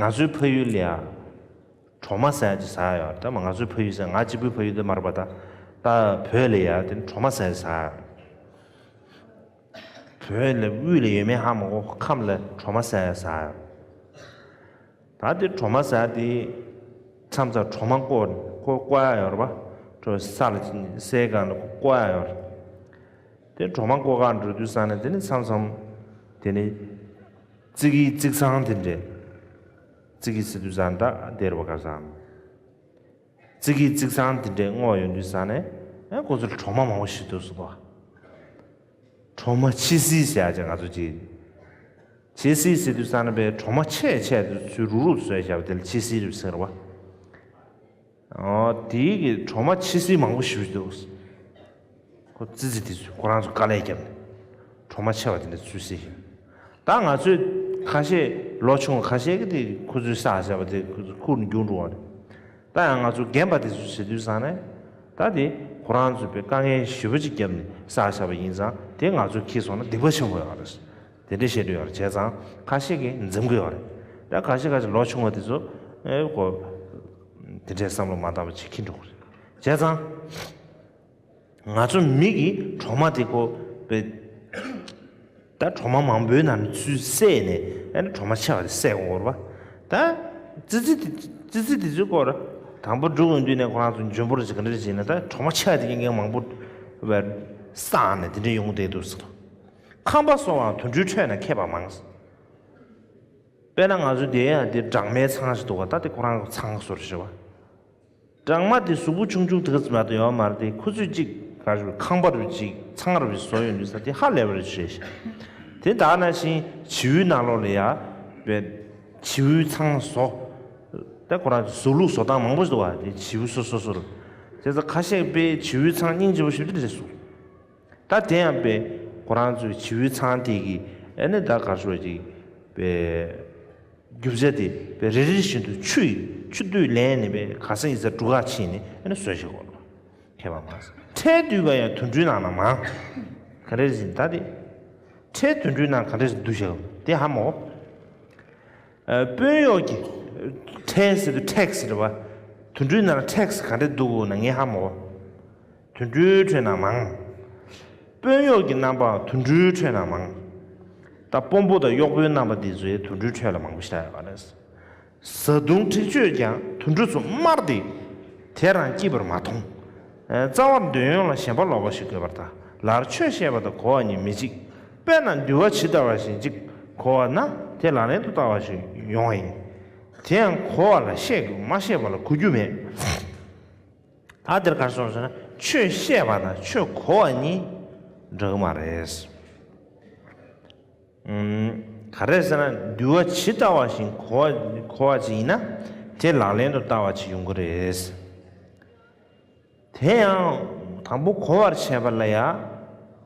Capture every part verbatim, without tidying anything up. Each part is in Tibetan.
ང་ཚོའི་ཕ་ཡུལ་ལ་ཡ་གྲོ་མ་ཟེར་ཡ་ཅིག་ཟ་ཡ་ཡོད་རེད། ད་མ་ང་ཚོའི་ཕ་ཡུལ་ཟེར་ང་གཅིག་པུའི་ཕ་ཡུལ་དེ་མ་རེད་པ། ད་ད་བོད་ལ་ཡ་དེ་ནི་གྲོ་མ་ཟེར་ཡ་ཟ་ཡ་ཡོད་རེད། བོད་ལ་དབུས་ལ་ཡོད་མེད་ཧ་མ་གོ། ཁམས་ལ་གྲོ་མ་ཟེར་ཡ་ཟ་ཡ་ཡོད་རེད། ད་དེ་གྲོ་མ་ཟེར་ཡ་དེ་མཚམས་མཚམས་གྲོ་མ་བརྐོ་བརྐོ་བརྐོ་ཡ་ཡོད་རེད་པ། གྲོ་ས་ལ་སའི་སྒང་ལ་བརྐོ་ཡ་ཡོད་རེད། དེ་གྲོ་མ་བརྐོ་གར་འགྲོ་དུས་ཙང་ནས་དེ་ནི་མཚམས་མཚམས་དེ་ནི་ཙི་གི་ཙིག་ཚང་དེ་འདྲས། ཙི་གི་ཟེར་དུས་ཙང་ད་དེ་རེད་པ། ག་ས་ཙི་གི་ཙིག་ཚང་དེ་འདྲས་བརྔོས་ཡོང་དུས་ཙང་ནས་ཨ་ཁོ་ཚོར་གྲོ་མ་མང་པོ་ཞིག་འདུག་ཟེར་གོ། གྲོ་མ་ཆི་སི་ཟེར་ཡ་ཅིག་ང་ཚོ་ཅིག་ཆི་སི་ཟེར་དུས་ཙང་ནས་པའི་གྲོ་མ་ཆེ་ཆེ་དུ་ཚུལ་རུབ་རུབ་བཟོས་བཞག་པ་དེ་ལ་ཆི་སི་རེད་ཟེར་བ། ཨོ། དེའི་གི་གྲོ་མ་ཆི་སི་མང་པོ་ཞིག་འདུག་ཁོ་ཙི་ཙི་དེ་ཚོས་ཁོ་རང་ཚོ་དཀའ་ལས་བརྒྱབ་ནས་གྲོ་མ་ཆེ་བ་དེ་འདྲ་ཚུལ་སྲིད་ཞིང་། ད་ང་ཚོས་ཁ་ཤས་ལོ་ཆུང་བ་ཁ་ཤས་ཀྱིས་དེ་ཁོ་ཚོས་བསགས་བཞག་པ་དེ་ཁུར་འགྱུར་འགྲོ་བ་རེད། ད་ཡང་ང་ཚོ་རྒན་པ་དེ་ཚོས་བྱེད་དུས་ཙང་ནས་ད་དེ་ཁོ་རང་ཚོས་པའི་དཀའ་ངལ་ཞེ་པོ་ཅིག་བརྒྱབ་ནས་བསགས་བཞག་པ་ཡིན་ཙང་དེ་ང་ཚོ་འཁྱེར་སོང་ན་སྡིག་པ་ཆེན་པོ་ཡོད་རེད། དེ་འདྲ་བཤད་འདོད་ཡོད་རེད། བྱས་ཙང་ཁ་ཤས་ཀྱིས་འཛེམ་གི་ཡོད་རེད། ད་ཁ་ཤས་ཁ་ཤས་ལོ་ཆུང་བ་དེ་ཚོ་ཨེ་ཁོ་དེ་འདྲའི་བསམ་བློ་མ་བཏང་བ་ཅིག་འཁྱེར་འགྲོ་གི་རེད། བྱས་ཙང་། ང་ཚོ་མི་གིས་གྲོ་མ་དེ་ཁོ་པའི་ད་གྲོ་མ་མང་པོའི་ནང་ནས་ཚུར་བསྲེས་ནས་ཨ་ནི་གྲོ་མ་ཆེ་བ་དེ་བསྲེས་དགོས་རེད་པ། ད་ཙི་ཙི་དེ་ཙི་ཙི་དེ་ཚོའི་སྐོར་དང་པོ་འབྲུ་གོན་དུས་ནས་ཁོ་རང་ཚོ་འཇོན་པོ་རེད་ཅིག་ག་འདྲ་རེད་ཅིག་ཡིན་ན། ད་གྲོ་མ་ཆེ་བ་དེ་ཀྱང་མང་པོ་བསྲེས་ནས་དེ་འདྲ་ཡོང་གི་བསྡད་འདུག་ཟེར། ཁམས་པ་སོགས་ལའང་དུད་འགྲོའི་ཁྲོད་ན་མཁས་པ་མང་། དཔེར་ན་ང་ཚོ་དེ་ཡང་དེ་སྦྲང་མའི་ཚང་ཞིག་འདུག་ག་ད་དེ་ཁོ་རང་གི་ཚང་བཟོ་འདྲ་ཞིག་རེད་པ། སྦྲང་མ་དེ་གཟུགས་པོ་ཆུང་ཆུང་དེ་ག་ཙམ་མ་གཏོགས་ཡོད་མ་རེད་དེ། ཁོ་ཚོས་གཅིག་ག་རེ་ཁང་པ་རུ་གཅིག་ཚང་རུ་བཟོ་ཡོང་དུས་ས་དེ་ཧ་ལས་པ་རེད་ཞེས། དེ་ད་ནང་བཞིན་བྱིའུའི་ནང་ལོགས་ལ་ཡ་བྱིའུའི་ཚང་བཟོ། ད་ཁོ་རང་གཟུགས་ལུགས་བཟོ་སྟངས་མང་པོ་ཞིག་འདུག་ག་དེ་བྱིའུ་སོ་སོ་སོ་རུ། དེ་ཚོ་ཁ་ཤས་པའི་བྱིའུའི་ཚང་སྙིང་རྗེ་པོ་ཞིག་དེ་རེད་སོང་། ད་དེ་ཡང་པའི་ཁོ་རང་ཚོའི་བྱིའུའི་ཚང་དེ་གི་ཨ་ནི་ད་ག་རེ་ཞུ་བ་ཅིག་པའི་རྒྱུ་ཆ་དེ་པའི་རེ་རེ་བཞིན་དུ་ཆུ་ཡི་ཆུ་བསྡུས་ལེན་ནས་པའི་ག་ས་ཡིན་ས་གྲུ་ཁ་ཕྱིན་ནས་ཨ་ནི་བཟོས་བཞག་གོ། མཁས་པ་མང་ས་ཁྲལ་བསྡུས་པ་ཡང་དུད་འགྲོའི་ནང་ན་མང་། ག་རེ་ཟིན་ད་དེ་ཁྲལ་དུད་འགྲོའི་ནང་ག་འདྲས་བསྡུས་བཞག་དེ་ཧ་མོ། དཔོན་གཡོག་གི་ཁྲལ་ཟེར་དུས་ཊེག་སི་རེད་པ། དུད་འགྲོའི་ནང་ཊེག་སི་ག་འདྲས་འདུག་ན་ངས་ཧ་མོ། དུད་འགྲོའི་ཁྲོད་ན་མང་། དཔོན་གཡོག་གི་རྣམ་པ་དུད་འགྲོའི་ཁྲོད་ན་མང་། ད་དཔོན་པོ་དང་གཡོག་པོའི་རྣམ་པ་འདི་ཚོའི་དུད་འགྲོའི་ཁྲོད་ལ་མང་པོ་ཞིག་ཡོད་པ་རེད། བཟའ་བཏུང་འཁྲིག་སྤྱོད་ཀྱང་དུད་འགྲོ་ཚོ་དམར་ཏེ། དེ་རང་སྐྱིད་པར་མ་མཐོང་། རྩ་བར་འདོད་ཡོན་ལ་ཞེན་པ་ལོག་པ་ཞིག་དགོས་པར་ཐལ། ལར་ཆོས་བཤད་པ་དང་གོ་བ་གཉིས་མི་གཅིག་དཔེར་ན་འདུལ་བ་ཇི་ལྟ་བ་བཞིན་གཅིག་གོ་བ་ན་དེ་ལག་ལེན་དུ་བསྟར་བ་ཞིག་ཡོང་བ་ཡིན། དེ་ཡང་གོ་བ་ལ་བཤད་དགོས། མ་བཤད་པ་ལ་གོ་རྒྱུ་མེད། ད་འདིར་ག་རེ་གསུངས་ཟེར་ན་ཆོས་བཤད་པ་དང་ཆོས་གོ་བ་གཉིས་འདྲ་གི་མ་རེད། ཨུམ། ག་རེ་ཟེར་ན་འདུལ་བ་ཇི་ལྟ་བ་བཞིན་གོ་བ་གོ་བ་ཅིག་ཡིན་ན་དེ་ལག་ལེན་དུ་བསྟར་བ་ཅིག་ཡོང་གི་རེད། དེ་ཡང་དང་པོ་གོ་བར་བྱེད་པ་ལ་ཡང་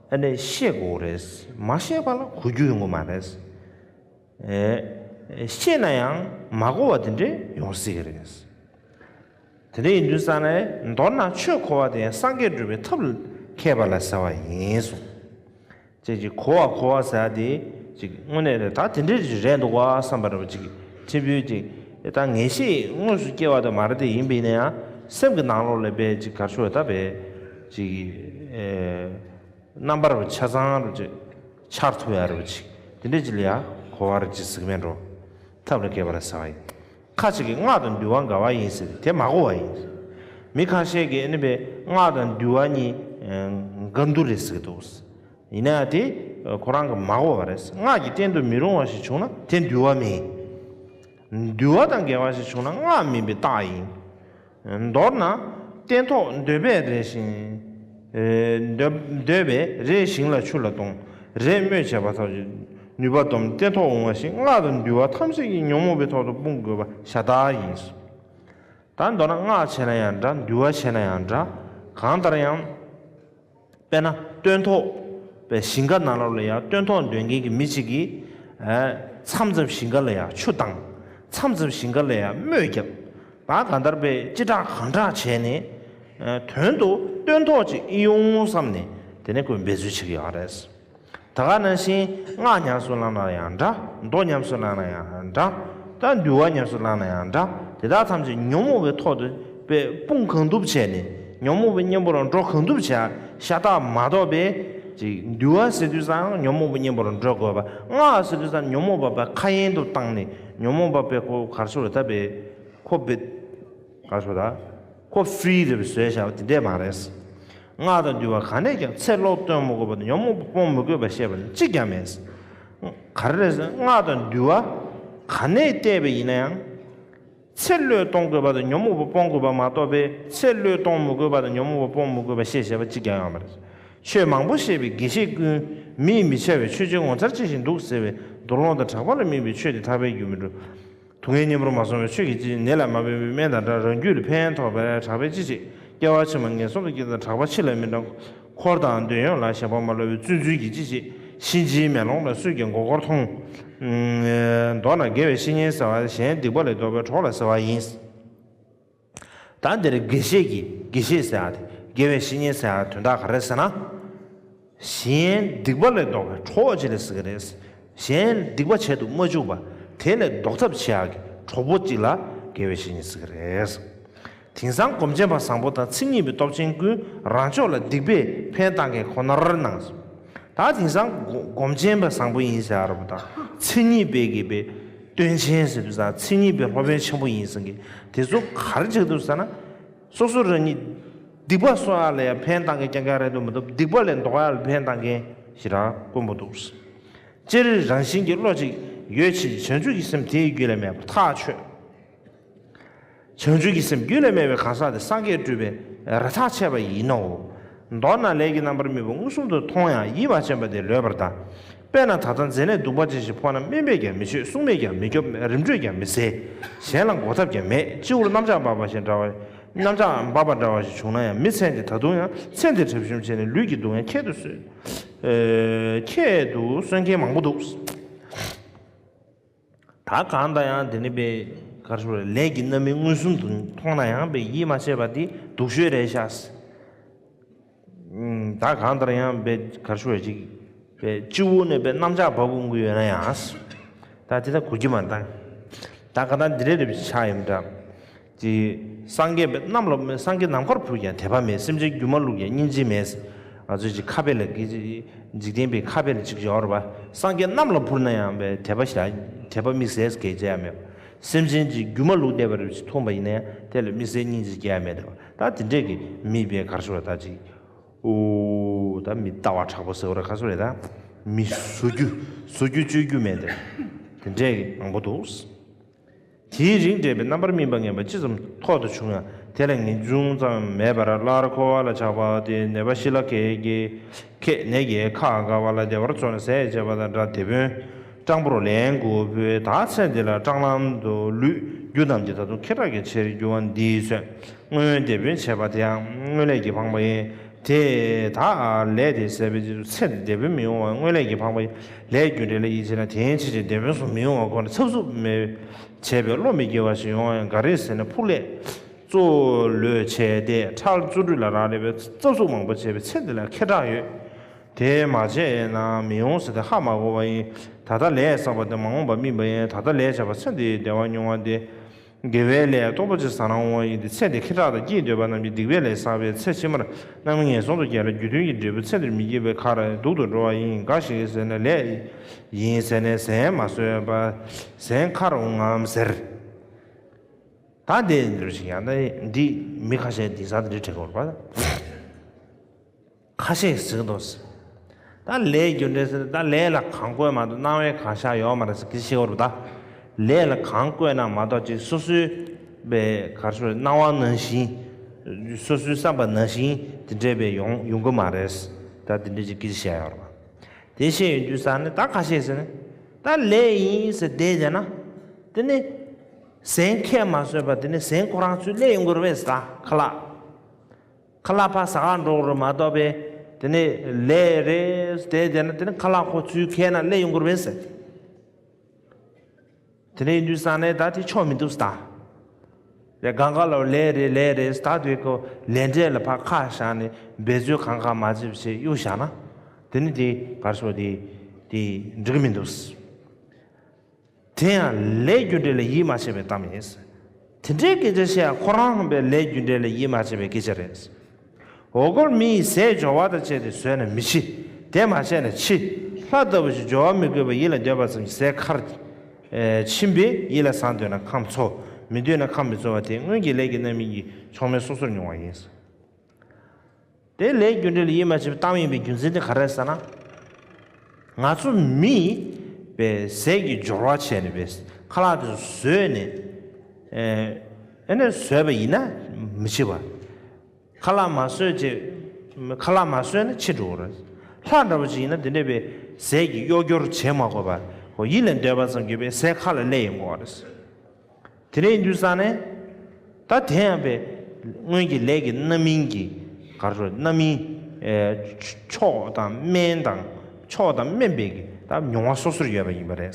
ཨ་ནི་ཤེས་དགོས་རེད། མ་ཤེས་པ་ལ་གོ་རྒྱུ་ཡོང་གི་མ་རེད། ཨེ། ཤེས་ན་ཡང་མ་གོ་བ་དེ་འདྲས་ཡོང་སྲིད་ཀྱི་རེད། དེ་འདྲ་ཡིན་དུས་ཙང་ནས་མདོར་ན་ཆོས་གོ་བ་དེ་ཡང་སངས་རྒྱས་འགྲུབ་པའི་ཐབས་ལ་མཁས་པ་ལ་ཟེར་བ་ཡིན་གསུངས། ཅེས་ཀྱི་གོ་བ་གོ་བ་ཟེར་ཡ་དེ་ཅིག་དངོས་གནས་རེད། ད་དེ་འདྲ་ཅིག་རེད་འདུག་ག་བསམ་པ་རེད་པ། ཅིག་ཕྲན་བུ་ཅིག་ད་ངེས་ཤེས་དངོས་སུ་སྐྱེ་བ་དེ་མ་རེད་དེ། ཡིན་པ་ཡིན་ན་ཡང་སེམས་ཀྱི་ནང་ལོགས་ལ་དཔེ་ཅིག་ག་རེ་ཞུ་བ་ད་དཔེ་ཅིག་ཨེ། རྣམ་པར་ཆ་ཚང་རུ་ཅིག་འཆར་ཐུབ་ཡ་རུ་ཅིག་དེ་འདྲ་ཅིག་ལ་ཡ་གོ་བ་རུ་ཅིག་ཟེར་གི་མེད་འགྲོ། ཐབས་ལ་མཁས་པ་ལ་ཟེར་བ་ཡིན། ཁ་ཅིག་གིས་སྔགས་དང་འདུལ་བ་འགལ་བ་ཡིན་ཟེར་ཏེ་དེ་མ་གོ་བ་ཡིན། མི་ཁ་ཤས་ཀྱིས་ཨ་ནི་པའི་སྔགས་དང་འདུལ་བ་གཉིས་འགལ་འདུ་རེད་ཟེར་གི་འདུག་ཡིན་ན་ཡང་དེ་ཁོ་རང་གིས་མ་གོ་བ་རེད། སྔགས་ཀྱི་རྟེན་དུ་མི་རུང་བ་ཞིག་བྱུང་ན་དེ་འདུལ་བ་མིན། འདུལ་བ་དང་འགལ་བ་ཞིག་བྱུང་ན་སྔགས་མིན་པའི་རྟགས་ཡིན། མདོར་ན། སྟན་ཐོག་འདོད་པས་རེ་ཞིང་། ཨེ། འདོད་འདོད་པས་རེ་ཞིང་ལ་ཆུ་ལ་གཏོང་། རེ་སྨོས་བྱས་པ་ཐོག་ནུས་པ་སྡོམ། སྟན་ཐོག་འོང་བ་ཞིག་སྔགས་དང་འདུལ་བ་ཐམས་ཅད་ཀྱི་ཉོན་མོངས་པའི་ཐོག་ཏུ་སྤུངས་དགོས་པ་ཤ་སྟག་ཡིན། ད་མདོར་ན་སྔགས་བྱས་ན་ཡང་འདྲ། འདུལ་བ་བྱས་ན་ཡང་འདྲ། གང་ལྟར་ཡང་། དཔེར་ན་སྟོན་ཐོག་པའི་ཞིང་ཁ་ནང་ལོགས་ལ་ཡང་སྟོན་ཐོག་འདོན་མཁན་གྱི་མི་གཅིག་གིས། ཨ། མཚམས་མཚམས་ཞིང་ཁ་ལ་ཡང་ཆུ་བཏང་། མཚམས་མཚམས་ཞིང་ཁ་ལ་ཡང་སྨོས་བརྒྱབ། ད་གང་ལྟར་པའི་ཅི་དྲག་གང་དྲག་བྱས་ནས། ཨ། དོན་དུ་སྟོན་ཐོག་ཅིག་ཨེ་ཡོང་བསམ་ནས་དེ་ནས་ཁོས་འབད་རྩོལ་བྱེད་ཀྱི་ཡོད་རེད། ད་ག་ནང་བཞིན་སྔགས་ཉམས་སུ་བླངས་ན་ཡང་འདྲ། མདོ་ཉམས་སུ་བླངས་ན་ཡང་འདྲ། ད་འདུལ་བ་ཉམས་སུ་བླངས་ན་ཡང་འདྲ། དེ་དག་ཐམས་ཅད་ཉོན་མོངས་པའི་ཐོག་ཏུ་དཔེ་སྤུངས་གང་ཐུབ་བྱས་ནས་ཉོན་མོངས་པའི་གཉེན་པོ་ལ་འགྲོ་གང་ཐུབ་བྱས་ཤ་སྟག་མ་གཏོགས་པའི་ཅིག་འདུལ་བ་ཟེར་དུས་ཙང་ཉོན་མོངས་པའི་གཉེན་པོ་ལ་འགྲོ་དགོས་པ། སྔགས་ཟེར་དུས་ཙང་ཉོན་མོངས་པ་པའི་ཁ་ཡན་དུ་བཏང་ནས་ཉོན་མོངས་པ་པའི་ཁོ་གར་སོ་ལ་ད་པའི་ཁོ་པའི་གར་སོ་ད་ཁོ་ཧྥི་རི་རེ་བཟོས་བཞག་པ་དེ་འདྲས་མ་རེད། སྔགས་དང་འདུལ་བ་ག་ནས་ཀྱང་ཚེ་བློས་གཏོང་མི་དགོས་པ་དང་ཉོན་མོངས་པ་སྤོང་མི་དགོས་པ་བཤད་པ་ནི་གཅིག་ཀྱང་མེད། ག་རེ་རེད་ཟེར་ན་སྔགས་དང་འདུལ་བ་ག་ནས་བལྟས་པ་ཡིན་ན་ཡང་། ཚེ་བློས་གཏོང་དགོས་པ་དང་ཉོན་མོངས་པ་སྤོང་དགོས་པ་མ་གཏོགས་པའི་ཚེ་བློས་གཏོང་མི་དགོས་པ་དང་ཉོན་མོངས་པ་སྤོང་མི་དགོས་པ་བཤད་བཞག་པ་གཅིག་ཀྱང་ཡོད་མ་རེད། ཆོས་མང་པོ་བཤད་པའི་དགེ་བཤེས་ཀུན། མིས་མི་བྱ་བའི་ཆོས་ཅན་ངོ་མཚར་ཅི་ཞིག་འདུག་ཟེར་བའི་དོགས་སློང་དང་གྲགས་པ་ལ་དམིགས་པའི་ཆོས་དེ་ཐར་པའི་རྒྱུར་མི་འགྲོ། དུག་ལྔའི་གཉེན་པོར་མ་སོང་བའི་ཆོས་ཀྱི་སྤྱི་ནད་ལ་མ་ཕན་པའི་སྨན་དང་འདྲ། རང་རྒྱུད་ལ་ཕན་ཐོགས་པའི་གྲགས་པས་ཅི་བྱེད། སྐྱེ་བ་ཕྱི་མ་ངན་སོང་དུ་སྐྱེ་དང་གྲགས་པ་ཕྱི་ལ་མི་འདྲ། འཁོར་དང་འདོད་ཡོན་ལ་ཞེན་པ་མ་ལོག་པའི་བཙུན་འཛུལ་གྱིས་ཅི་བྱེད། གཤིན་རྗེའི་མེ་ལོང་ལ་སོས་ཀྱི་མགོ་སྐོར་མཐོང་། མདོར་ན་དགེ་བའི་བཤེས་གཉེན་ཟེར་བ་གཞན་སྡིག་པ་ལས་ལྡོག་པའི་གྲོགས་ལ་ཟེར་བ་ཡིན། ད་འདིར་དགེ་བཤེས་ཀྱི་དགེ་བཤེས་ཟེར་ཡ་དེ་དགེ་བའི་བཤེས་གཉེན་ཟེར་ཡ་དོན་དག་ག་རེ་ཟེར་ན། གཞན་སྡིག་པ་ལས་ལྡོག་པའི་གྲོགས་ཅིག་ལ་ཟེར་གི་རེད། གཞན་སྡིག་པ་བྱེད་དུ་མ་བཅུག་པ་དེ་ལས་ལྡོག་ཐབས་བྱེད་ཡ་གི་གྲོགས་པོ་ཅིག་ལ་དགེ་བའི་བཤེས་གཉེན་ཟེར་གི་རེད། དེང་སང་སྒོམ་ཆེན་པ་བཟང་པོ་དང་མཚན་ཉིད་པའི་སྟོབས་ཆེན་ཀུན་རང་ཕྱོགས་ལ་སྡིག་པས་ཕན་བཏགས་མཁན་ཁོ་ནར་སྣང་། ད་དེང་སང་སྒོམ་ཆེན་པ་བཟང་པོ་ཡིན་ཟེར་བ་དང་མཚན་ཉིད་པའི་གི་པའི་སྟོན་ཆེན་ཟེར་དུས་ཙང་མཚན་ཉིད་པའི་སློབ་དཔོན་ཆེན་པོ་ཡིན་ཟེར་གི་དེ་ཚོ་ག་རེ་བྱེད་འདུག་ཟེར་ན། སོ་སོ་རང་ཉིད་སྡིག་པ་གསོག་ཡ་ལ་ཡང་ཕན་བཏགས་མཁན་རྐྱང་རྐྱང་རེད་འདུག་མ་གཏོགས་སྡིག་པ་ལས་ལྡོག་ཡ་ལ་ཕན་བཏགས་མཁན་ཞེ་དྲག་དཀོན་པོ་འདུག་སྤྱིར་རང་བཞིན་གྱི་བློ་གཅིག་ཡོད་ཕྱིན་ཅི་བྱང་ཆུབ་ཀྱི་སེམས་དེའི་རྒྱུད་ལ་མེད་པར་ཐག་ཆོད། བྱང་ཆུབ་ཀྱི་སེམས་རྒྱུད་ལ་མེད་པའི་གང་ཟག་དེ་སངས་རྒྱས་སྤྲུལ་པའི་རེ་ཐག་ཆད་པ་ཡིན་ནོ། མདོར་ན་ལས་ཀྱི་རྣམ་པར་སྨིན་པ་མངོན་སུམ་དུ་མཐོང་ཡང་ཡིད་མ་ཆེས་པ་དེ་ལོས་པར་གདའ། དཔེར་ན་ད་ལྟ་མཛེ་ནད་གདུག་པ་ཅན་ཞིག་ཕོག་ན་སྨན་པས་ཀྱང་མི་བཅོས། སྲུང་མས་ཀྱང་མི་སྐྱོབ། རིམ་གྲོས་ཀྱང་མི་སྩལ། གཞན་ལ་འགོག་ཐབས་ཀྱང་མེད། སྤྱི་བོར་གནམ་ལྕགས་འབབ་པ་ཞིག་འདྲ་བ། གནམ་ལྕགས་འབབ་པ་འདྲ་བ་ཞིག་བྱུང་ན་ཡང་མི་ཚེ་འདི་ད་དུང་ཡང་ཚེ་འདི་གྲབས་གཤོམ་བྱས་ནས་ལུས་ཀྱི་སྡུག་བསྔལ་ཁྱད་དུ་གསོད། ཨེ། ཁྱད་དུ་གསོད་མཁན་མང་པོ་འདུག་ད་གང་ལྟར་ཡང་དེ་ནི་པའི་གར་ཞུ་བའི་ལས་ཀྱི་རྣམ་སྨིན་མངོན་སུམ་དུ་མཐོང་ན་ཡང་པའི་ཡིད་མ་ཆེས་པ་འདི་སྡུག་ཤོས་རེད་ཤག་ད་གང་ལྟར་ཡང་པའི་གར་ཞུ་བའི་ཅིག་པའི་སྤྱི་བོ་ནས་པའི་གནམ་ལྕགས་བབས་འོང་གི་ཡོད་ན་ཡང་། ད་དེ་ད་གོ་རྒྱུ་མ་འདང་། ད་ག་ད་འདི་འདྲའི་རེ་བ་ཆགས་ཡོད་འདྲ། ཅེས། སངས་རྒྱས་པའི་གནམ་ལ་སངས་རྒྱས་ནམ་མཁར་འཕུར་ཀྱང་དད་པ་མེད། སེམས་ཅན་རྒྱུ་མ་བླུགས་ཀྱང་སྙིང་རྗེ་མེད། ང་ཚོས་ཅིག་ཁ་དཔེ་ལ་གི་འཇིག་རྟེན་པའི་ཁ་དཔེ་ལ་ཅིག་ཡོད་རེད་པ། སངས་རྒྱས་གནམ་ལ་འཕུར་ན་ཡང་པའི་དད་པ་ཞིག་དད་པ་དམིགས་བསལ་གལ་ཆེ་ཡ་མེད། སེམས་ཅན་ཅིག་རྒྱུ་མ་བླུགས་བསྡད་པ་རེད་ཅིག་མཐོང་པ་ཡིན་ན་ཡང་དེ་ལ་དམིགས་བསལ་སྙིང་རྗེ་སྐྱེ་ཡ་མེད་དེ་བ། ད་དེ་འདྲས་ཀྱི་མི་པའི་གར་ཞུ་བ་ད་ཅིག་ཨོ། ད་མི་ལྟ་བ་དྲག་པོ་ཟེར་བ་རེད་ག་ཚོད་རེད་ད། མི་བཟོ་རྒྱུ་བཟོ་རྒྱུ་བཅོས་རྒྱུ་མེད་དེ། དེ་འདྲས་ཀྱི་མང་པོ་འདུག་དེའི་རིང་འབྲས་པའི་རྣམ་པར་སྨིན་པ་ངན་པ་ཅི་ཙམ་ཐོག་ཏུ་བྱུང་ཡང་དེ་ལ་ངེས་འབྱུང་ཙམ་མེད་པར་སླར་འཁོར་བ་ལ་ཆགས་པ་སྟེ་ནད་པ་ཤི་ལ་ཁད་ཀྱིས་ཁད་ནད་ཀྱིས་ཁ་དགའ་བ་ལ་བདེ་བར་འཚོ་ནས་ཟས་བཅད་པ་དང་འདྲ། དེད་དཔོན་སྤྲང་པོར་ལན་དགུ་ཕུལ། ད་ཚེ་འདི་ལ་སྤྲང་ལམ་དུ་ལུས་རྒྱུ་རྣམས་ཀྱི་ད་དུང་ཁེ་གྲགས་ཀྱི་ཕྱིར་རྒྱུ་བ་འདིས་གསོན། སྔོན་དེད་དཔོན་བྱས་པ་དེའང་སྔོན་ལས་ཀྱིས་འཕངས་པ་ཡིན། དེ་དག་ལས་དེ་ཟད་པའི་རྗེས་སུ་ཚེ་འདིར་དེད་དཔོན་མི་འོང་བ་སྔོན་ལས་ཀྱིས་འཕངས་པ་ཡིན། ལས་རྒྱུ་འབྲས་ལ་ཡིད་ཆེས་ན་དེ་ཡན་ཆད་ཀྱིས་དེད་དཔོན་སོགས་མི་འོང་བ་ཁོ་ན་འཚབ་འཚུབ་མེད་བྱས་པའི་བློ་མི་སྐྱེ་བ་ཞིག་ཡོང་བ་ཡང་ག་རེ་ཟེར་ན་ཕུགས་ལས་གཙོ་བོ་ལོས་བྱས་ཏེ་ཁྲག་བཙོ་བཀྲུས་ལ་རག་ལས་པའི་འཚབ་འཚུབ་མང་པོ་བྱས་པའི་ཚེ་འདི་ལ་ཁེ་གྲགས་ཡོད། དེ་མ་བྱས་ན་མི་འོང་ཟེར་ཏེ་ཧ་མ་གོ་བ་ཡིན། ད་ལྟ་ལས་བསགས་པ་དེ་མ་འོངས་པ་སྨིན་པ་ཡིན། ད་ལྟ་ལས་བྱས་པ་ཚེ་འདིའི་བདེ་བ་མྱོང་བ་སྟེ། དགེ་བའི་ལས་སྟོབས་པོ་ཆེ་བསགས་ན་འོང་བ་ཡིན་ཏེ། ཚེ་འདི་ཁེ་གྲགས་དང་སྐྱིད་འདོད་པ་རྣམས་ཀྱིས་སྡིག་པའི་ལས་བསགས་པས་ཚེ་ཕྱི་མར་རྣམ་སྨིན་ངན་སོང་དུ་སྐྱེ་ལ་རྒྱུ་མཐུན་གྱི་འབྲས་བུ་ཚེ་འདིར་མི་སྐྱེ་བའི་ཁར་སྡུག་ཏུ་འགྲོ་བ་ཡིན། འགའ་ཞིག་ཟེར་ན་ལས་ཡིན་ཟེར་ནས་ཟན་མ་ཟོས་པར་ཟན་ཁར་འོང་ངམ་ཟེར། ད་འདི་འདིར་ཞིག་ཡང་ན་འདི་མི་ཁ་ཤས་འདི་ས་འདི་དྲན་གྱི་ཡོད་རེད་པ། ཁ་ཤས་ཟེར་གྱི་འདུག་ད་ལས་རྒྱུ་འབྲས་ཟེར་ད་ལས་ལ་གང་བཀོད་མ་གཏོགས་སྣང་བས་གང་བཞག་ཡོད་མ་རེད་ཟེར་གྱི་ཤེས་བར་ད། ལས་ལ་གང་བཀོད་ན་མ་གཏོགས་ཅིག་སོ་སོའི་པའི་གར་ཤོར་སྣང་བ་ནང་བཞིན། སོ་སོའི་བསམ་པ་ནང་བཞིན་དེ་འདྲས་པའི་ཡོང་ཡོང་གི་མ་རེད། ད་དེ་འདྲས་ཅིག་གི་བཤད་ཡོད་རེད་པ། དེ་བཤད་ཡོང་དུས་ས་ནི་ད་ཁ་ཤས་ཟེར་ནས་ད་ལས་ཡིན་ཟེར་བསྡད་བྱས་ན། དེ་ནི་ཟན་ཁས་མ་ཟོས་པ་དེ་ནི་ཟན་ཁོ་རང་ཚོའི་ལས་ཡོང་གི་རེད་པས་ཟེར་ད་ཁ་ལག་ཁ་ལག་ཕར་ཟ་གར་འགྲོ་དགོས་རེད་མ་གཏོགས་པས། དེ་ནས་ལས་རེད་དེ་དེ་ན་དེ་ནས་ཁ་ལག་ཁོ་ཚུར་ཁྱེར་ན་ལས་ཡོང་གི་རེད་ཟེར། དེ་ནས་ཡིན་དུས་ས་ནས་ད་དེ་ཆོག་མི་འདུག་ཟེར་ད། ལས་གང་ག་ལ་ལས་རེད་ལས་རེད་ཟེར་ད་དེ་ཁོ་ལས་འབྲས་ལ་ཕར་ཁ་བཞག་ནས་འབད་རྩོལ་གང་ག་མ་བྱེད་བྱེད་གཡུག་བཞག་ན། དེ་ནི་དེ་གར་སོ་དེ་དེ་འགྲིག་གི་མི་འདུག་ཟེར། དེ་ཡང་ལས་རྒྱུ་འབྲས་ལ་ཡིད་མ་ཆེས་པའི་གཏམ་ཡིན། དེ་འདྲའི་སྐད་ཆ་བཤད་ཡ་ཁོ་རང་ཧམ་པའི་ལས་རྒྱུ་འབྲས་ལ་ཡིད་མ་ཆེས་པའི་སྐད་ཆ་རེད། འོ་སྐོལ་མི་ཡིས་ཟས་སྦྱོར་བ་དང་བཅས་ཏེ་ཟོས་ན་མི་འཆི། དེ་མ་བྱས་ན་འཆི། ལྷ་ལྟ་བུ་ཞིག་སྦྱོར་བ་མི་དགོས་པར་ཡིད་ལ་འདོད་པ་ཙམ་གྱིས་ཟས་ཁར་ཨེ་ཕྱིན་པས་ཡིད་ལ་བཟང་འདོད་ན་ཁམས་འཚོ། མི་འདོད་ན་ཁམས་མི་འཚོ་བ་དེ་སྔོན་གྱི་ལས་ཀྱི་རྣམ་སྨིན་གྱིས་མཆོག་དམན་སོ་སོར་མྱོང་བ་ཡིན། དེ་ལས་རྒྱུ་འབྲས་ལ་ཡིད་མ་ཆེས་པའི་གཏམ་ཡིན་པའི་རྒྱུ་མཚན་དེ་ག་རེ་རེད་ཟེར་ན། ང་ཚོ་མི་པའི་ཟས་ཀྱི་སྦྱོར་བ་བྱས་ནས་པའི་ཁ་ལག་དེ་ཚོ་ཟོས་ནས་ཨེ་ཨེ་ནས་ཟོས་པ་ཡིན་ན་མི་འཆི་བ། ཁ་ལག་མ་ཟོས་བྱས་ཁ་ལག་མ་ཟོས་ན་འཆི་འགྲོ་གི་རེད། ལྷ་འདྲ་བོ་ཅིག་ཡིན་ན་དེ་འདྲས་པའི་ཟས་ཀྱི་གཡོ་སྒྱུར་བྱེད་མ་དགོས་པར་ཁོ་ཡིད་ལ་འདོད་པ་ཙམ་གྱིས་པའི་ཟས་ཁ་ལ་སླེབས་ཡོང་གི་རེད། དེ་འདྲ་ཡིན་དུས་ཙང་ནས། ད་དེ་ཡང་པའི་སྔོན་གྱི་ལས་ཀྱི་རྣམ་སྨིན་གྱི་གར་རོ་རྣམ་སྨིན་ཨེ་མཆོག་དང་དམན་དང་མཆོག་དང་དམན་པའི་གི་ད་མྱོང་བ་སོ་སོར་ཡོད་པ་ཡིན་པ་རེད།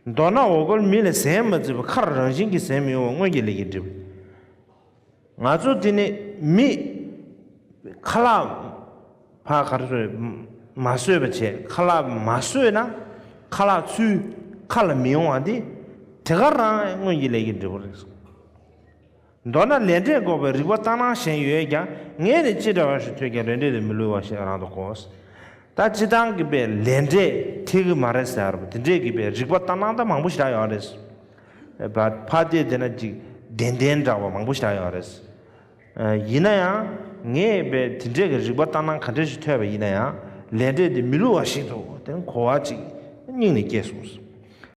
མདོར་ན་འོ་སྐོལ་མི་ལ་ཟས་མ་བརྩིས་པ་ཁར་རང་བཞིན་གྱིས་ཟས་མི་གཡོ་བ་སྔོན་གྱི་ལས་ཀྱིས་འགྲིབ། ང་ཚོ་དེ་ནི་མི་ཁ་ལག་ཕ་ག་རེ་ཟེར་མ་ཟོས་པ་བྱས་ཁ་ལག་མ་ཟོས་ན་ཁ་ལག་ཚུར་ཁ་ལ་མི་ཡོང་བ་འདི་དེ་ག་རང་སྔོན་གྱི་ལས་ཀྱིས་འགྲིབ་པ་རེད། མདོར་ན་ལས་འབྲས་འགོག་པའི་རིགས་པ་ལྟར་སྣང་གཞན་ཡོད་ཀྱང་ངས་ནི་ཅི་འདྲ་བ་ཞིག་ཐོས་ཀྱང་ལས་འབྲས་དེ་མི་བསླུ་བ་ཞེས་རང་དུ་གོ། ད་སྤྱིར་བཏང་གི་པའི་ལས་འབྲས་ཐེག་གི་མ་རེད་ཟེར་བ་དེ་འདྲས་ཀྱི་པའི་རིགས་པ་ལྟར་སྣང་ད་མང་པོ་ཞིག་རག་ཡོད་རེད། ཕ་ཕ་དེ་དེ་ན་ཅིག་བདེན་བདེན་འདྲ་བ་མང་པོ་ཞིག་རག་ཡོད་རེད། ཡིན་ན་ཡང་ངས་པའི་དེ་འདྲས་ཀྱི་རིགས་པ་ལྟར་སྣང་ག་འདྲས་ཞིག་ཐོས་པ་ཡིན་ན་ཡང་ལས་འབྲས་དེ་མི་བསླུ་བ་ཞིག་ཏུ་དེ་ནི་གོ་བ་ཅིག་སྙིང་ནས་སྐྱེས་སོང་།